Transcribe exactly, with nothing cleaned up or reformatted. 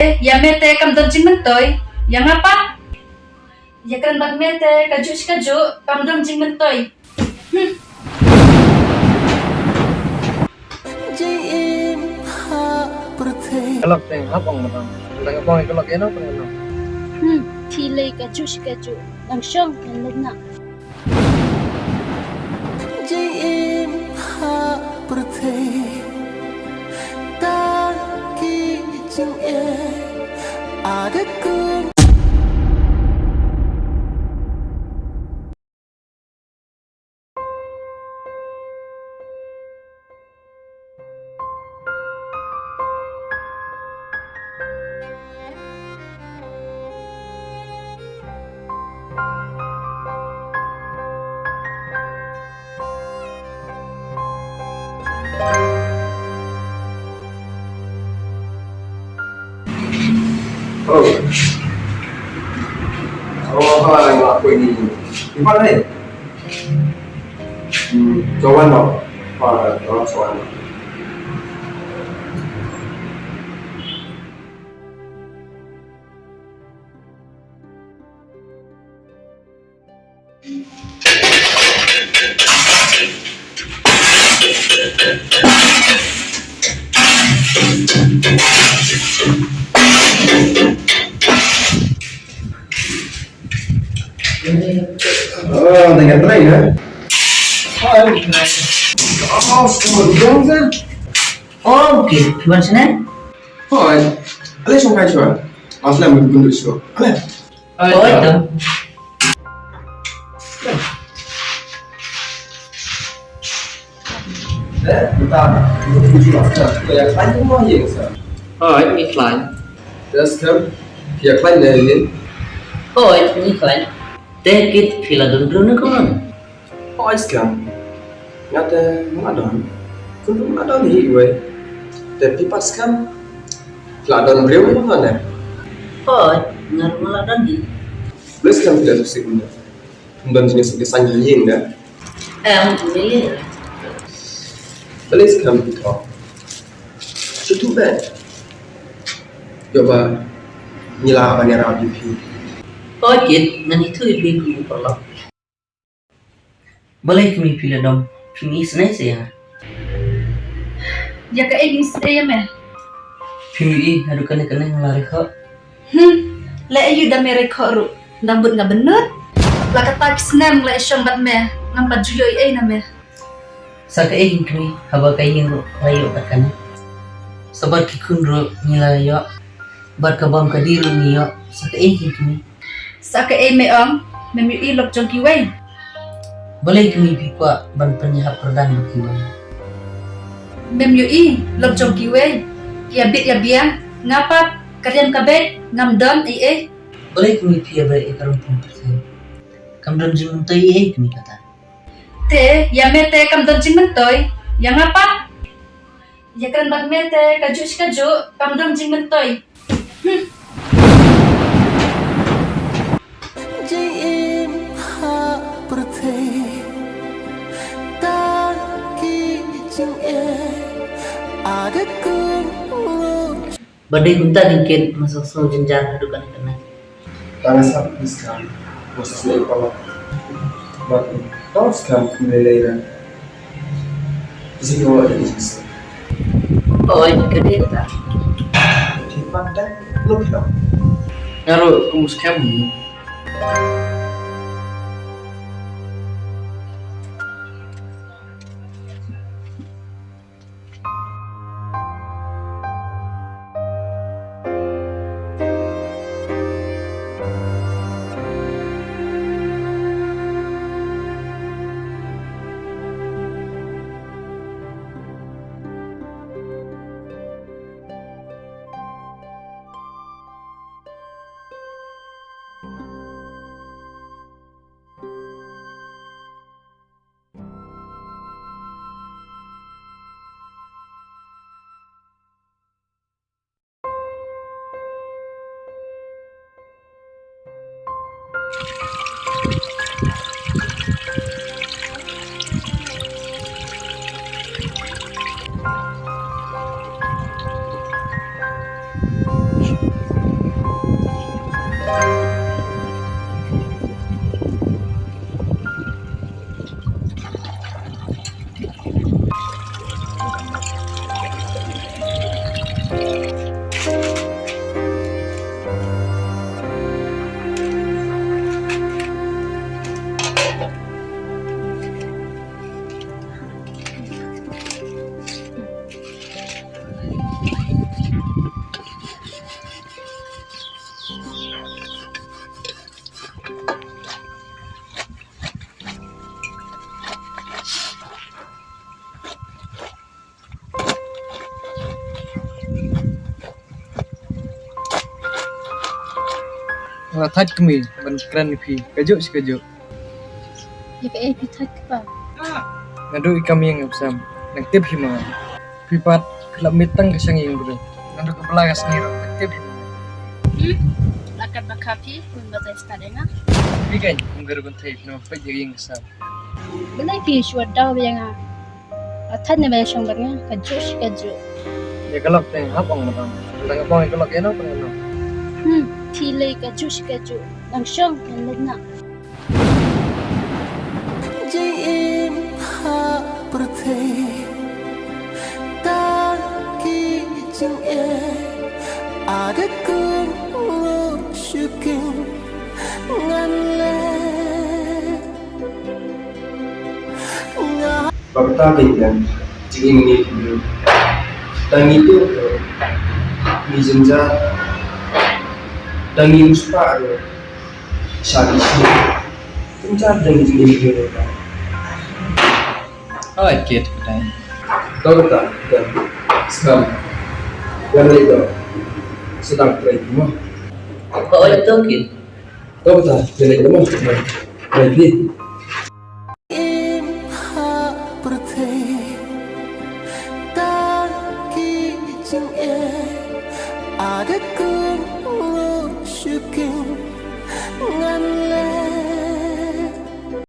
Ïa me te kam don jingmyntoi, ïa nga pat. Ïa kren bad me te kajuh shi kajuh kam don jingmyntoi. Hmm. Ka lok te hap ong matang. Tang ka bong ka lok ïa no pang no. Hmm, phi lei kajuh shi kajuh. Nang shong nang leit na. Jingim ha pyrthei, ta ki jingeh, ada kun. Oh. Oh, hai, ngak koi ni. Iban hai. Hmm, kawan no. Ah, kawan, kawan. Oh, tengah try ya. Oh, try. Oh, semua dong kan? Oh, okay. Cuman sini. Hoi. Ale shong kai shwa. Asla mun kun shwa. Ale. Hoi, hoi, to. Eh, bentar. Mun kun shwa. Ko ïa khlaiñ mo ïa sa. Hoi, ngi khlaiñ. Te skhem, phi ïa khlaiñ ne ïa? Hoi, ngi khlaiñ. Te kit phi la don briew ne kumno? Hooid skhem. Nga te nga la don. Kumno nga la don hi wei. Te phi pat skhem. Phi la don briew ne kumno ne? Hooid, nga ruh nga la don hi. Balei skhem phi la suk sik kumne? Ym don jingsuk jingsaiñ ha ïing ne? Em, ym don. Balei skhem phi thoh? Shu tuh beit. Ïoh ba ngi lah ban ïarap ïa phi. Hooid kit, ngan ïathuh ïa phi kum u paralok. Balei kmie phi la dom, phim isynei sa ïa nga? Ïa kaei ngi isynei ïa me? Phim ïohi haduh kane kane nga la rai khoh. Hmm, leh aïu da me rai khoh ruh, dang bud nga bynnud. La kata ki snem la ïashong bad me, ngam pat ju ïoh ei ei na me. Sa kaei ngi kmie, haba ka ïing ruh la ïoh bad kane. Sa bad ki khun ruh ngi la ïoh, bad ka bam ka die ruh ngi ïoh, sa kaei ngi kmie. Sa kaei me ong, mem ïohi lok jong kiwei. Balei kmie phi kwah ban pynïahap kyrdan bad kiwei? Mem ïohi lok jong kiwei, ki ïa bit ïa biang, nga pat ka riam ka beit, ngam don ei ei. Balei kmie phi ïa beit ïa ka rumpun pyrthei? Kam don jingmyntoi ei ei kmie kata. Te ïa me te kam don jingmyntoi, ïa nga pat. Ïa kren bad me te kajuh shi kajuh kam don jingmyntoi. Hmm. Jingim ha pyrthei, ta ki jingeh, ada kun. Ba dei kumta dei kit, nga sngewsih jynjar haduh kane kane. Tang nga sngewsih skhem, nga sngewsih paralok. Bad tang skhem kum lei lei re. Jingïoh ïa ka jingsngew. Oi, ka dei kata. Te pat tang, lo phi long. Nga ruh kum skhem. Nga thait kmie ban kren ïa phi kajuh shi kajuh. Ïa kaei phi thait kpa? Nga duh ïa ka miang ïa u Sam. Nang tip hi ma nga. Phi pat phi la mih tang ka shang ïing briew. Nga duh ka Blei ka sngi ruh nang tip hi ma nga. Hmm? La kat ba kha phi, kum ba tai stad ïa nga. Phi kein kum ka ruh ban thait, no, peit ïa ïing ka Sam. Balei phi shu daw ïa nga? Nga thait ne ba ïa shong bad nga kajuh shi kajuh. Ïa ka lok te hap ong ba tang. Tang ong ïa ka lok ïa no tang ïa no. Hmm, phi lei kajuh shi kajuh. Nang shong ngan leit noh. Jingim ha pyrthei ta ki jingeh, ada kum ngu shu king ngan leh. Ba kata ka ïa jingim ngi ki briew. Tang ngi tu ngi jynjar, tang ngi riewspah ruh sha ki shnong. Jynjar tang ngi jingim ngi ruh. Ai kit kata. To kata, kata. Skam. Wan leit to. Sdang trei mo. Ko oi to kit. To kata, wan leit to mo. Trei kit. Im ha pyrthei ta ki jingeh, ada kum